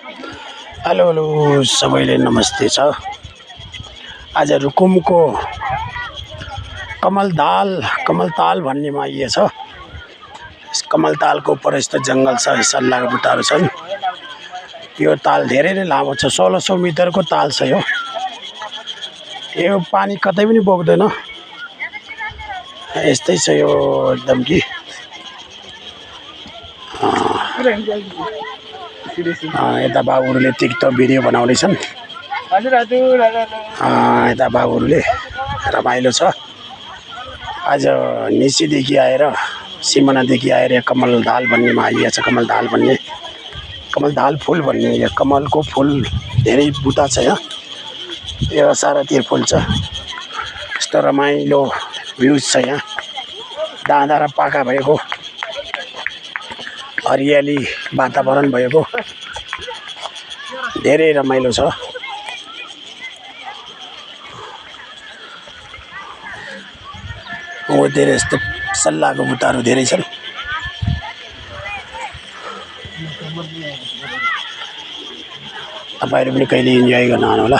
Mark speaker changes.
Speaker 1: Hello hello सबैले नमस्ते छ। आज रुकुमको कमलताल भन्नेमा आइएछ। यस कमलतालको उपर यस्तो जङ्गल छ, सल्लाको बुट्टाहरू छन्। यो ताल धेरै नै लामो छ, 1600 मिटरको ताल छ यो पानी कतै पनि बोक्दैन। यस्तै छ यो एकदम कि यता बाबुहरूले टिकटक भिडियो बनाउँदैछन्। यता बाबुहरूले रमाइलो छ। आज निसीदेखि आएर सिमानादेखि आएर कमलताल भन्नेमा आइएछ। कमलताल फुल भन्ने यो कमलको फुल धेरै बुटा छ यहाँ। यो सारातिर फुल छ। यस्तो रमाइलो भ्यूज छ यहाँ। डाँडा र पाखा भएको हरियाली वातावरण भएको धेरै रमाइलो छ। धेरै यस्तो सल्लाको बुट्टाहरू धेरै छन्। तपाईहरु पनि कहिले इन्जोय गर्न आउनु होला।